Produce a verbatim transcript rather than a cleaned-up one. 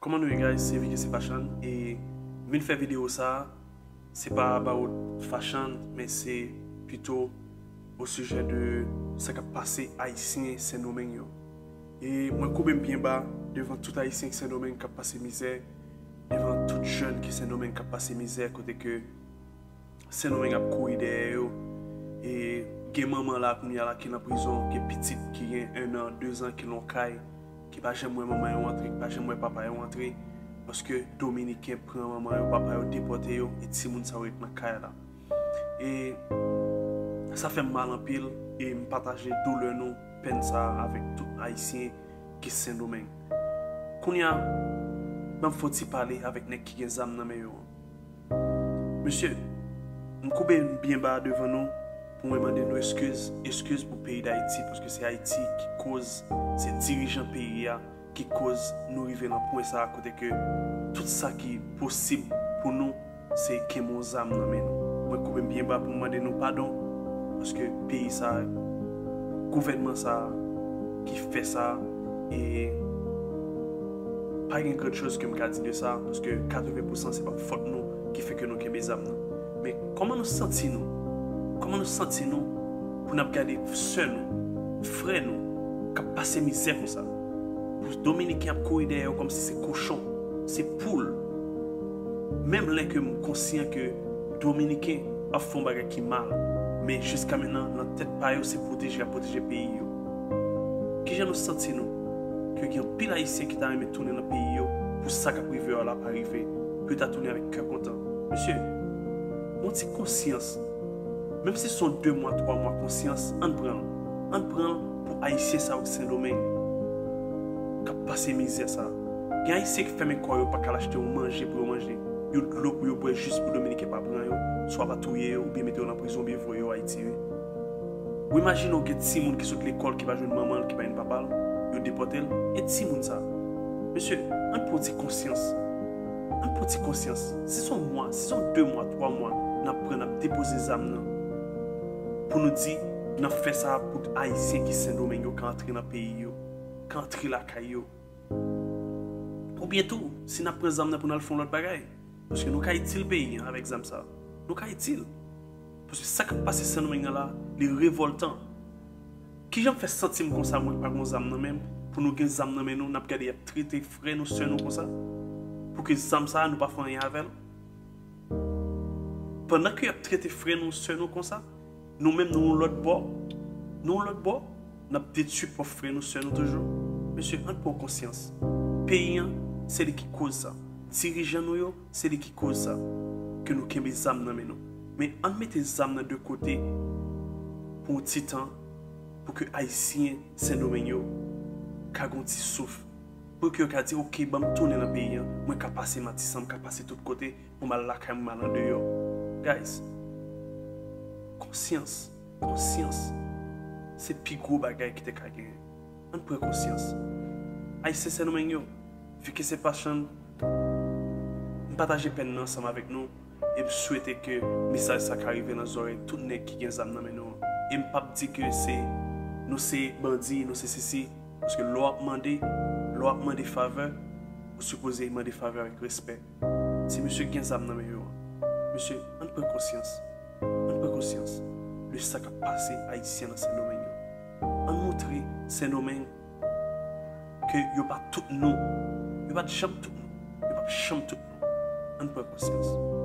Kòman nou ye, guys? Se Vicky, se Fashion, e m vin fè videyo sa a, se pa about Fashion, men se pito o sijè de sa k ap pase Ayisyen Sendomeng yo. E mwen koube m byen ba devan tout Ayisyen ki Sendomeng k ap pase mizè, devan tout jèn ki Sendomeng k ap pase mizè, kote ke Sendomeng ap kouri dèyè yo. E gen manman la kounye a la ki nan prizon, gen pitit ki gen en an, de zan ki nan kay, ki pa janm wè manman yo antre, ki pa janm wè papa yo antre, paske Dominiken pran manman yo, papa yo depòte yo, e timoun sa yo ret nan kay la. E sa fè m mal anpil, e m pataje doulè nou, pèn sa a avèk tout Ayisyen ki Sendomeng. Kounye a, ban m fè yon ti pale avèk nèg ki gen zam nan men yo an. Mesye, m koube m byen ba devan nou pou mwen mande nou eskiz, eskiz pou peyi Dayiti, paske se Ayiti ki koz, se dirijan peyi a ki koz nou rive nan pwen sa a, kote ke tout sa ki posib pou nou, se kenbe yon zam nan men nou. Mwen koube m byen ba pou m mande nou padon, paske peyi sa a, gouvènman sa a ki fè sa a, e pa gen gran choz ke m ka di de sa, paske katreven pousan se pa fòt nou ki fè ke nou kenbe zam nan. Men kòman nou santi nou? Kòman nou santi nou pou n ap gade sè nou, frè nou, k ap pase mizè konsa? Pou Dominiken ap kouri dèyè yo kòmsi se kochon, se poul. Menm lè ke m konsyan ke Dominiken ap fè yon bagay ki mal, men jiska mentnan, nan tèt pa yo, se pwoteje y ap pwoteje peyi yo. Kijan nou santi nou? Ke gen anpil Ayisyen ki ta renmen tounen nan peyi yo pou sa k ap rive yo la pa rive, pou yo ta tounen avèk kè kontan. Mesye, yon ti konsyans. Menm si se yon de mwa, twa mwa konsyans, ann pran l. Ann pran l pou Ayisyen sa yo ki Sendomeng k ap pase mizè sa. Gen Ayisyen ki fèmen kò yo, pa ka al achte yon manje pou yo manje, yon dlo pou yo bwè, jis pou Dominiken pa pran yo, swa pa touye yo, oubyen mete yo nan prizon, oubyen voye yo Ayiti, wi. Ou imajine w gen timoun ki sot lekòl, ki pa jwenn manman l, ki pa jwenn papa l, yo depòte l, e timoun sa. Mesye, ann pran ti konsyans. Ann pran ti konsyans. Si se yon mwa, si se yon de mwa, twa mwa, n ap pran, n ap depoze zam nan. Pou nou di, n ap fè sa pou Ayisyen ki Sendomeng yo ka antre nan peyi yo, ka antre lakay yo. Oubyen tou, si n ap pran zam nan pou n al fè yon lòt bagay. Paske nou ka itil peyi an avèk zam sa. Nou ka itil. Paske sa k ap pase Sendomeng nan la, li revòltan. Kijan m fè santi m konsa, mwen k pa gen zam nan men m, pou nou gen zam nan men nou, n ap gade y ap trete frè nou, sè nou konsa? Pou ke zam sa a, nou pa fè anyen avè l? Pandan ke y ap trete frè nou, sè nou konsa, nou menm nou yon lòt bò, nou yon lòt bò, n ap detwi pwòp frè nou, sè nou toujou. Mesye, ann pran konsyans. Peyi an, se li ki koz sa. Dirijan nou yo, se li ki koz sa. Ke nou kenbe zam nan men nou. Men ann mete zam nan de kote pou yon ti tan, pou ke Ayisyen Sendomeng yo ka gen yon ti souf. Pou ke yo ka di, "Oke, ban m tounen nan peyi an, mwen ka pase Matisan, m ka pase tout kote, pou m al lakay mwen, m al andeyò." Guys, konsyans, konsyans, se pi gwo bagay ki te ka genyen. Ann pran konsyans. Ayisyen Sendomeng yo, Vicky se Fashion, m pataje pèn nan ansanm avèk nou, e m swete ke mesaj sa ka rive nan zòrèy tout nèg ki gen zam nan men nou an. E m p ap di ke se, nou se bandi, nou se sesi, paske lè w ap mande, lè w ap mande favè, ou sipoze mande favè avèk respè. Ti mesye ki gen zam nan men yo an. Mesye, ann pran konsyans. Ann pran konsyans de sa k ap pase Ayisyen nan Sendomeng yo. Ann montre Sendomeng ke yo pa tout nou. Yo pa t janm tout nou. Yo p ap janm tout nou. Ann pran konsyans.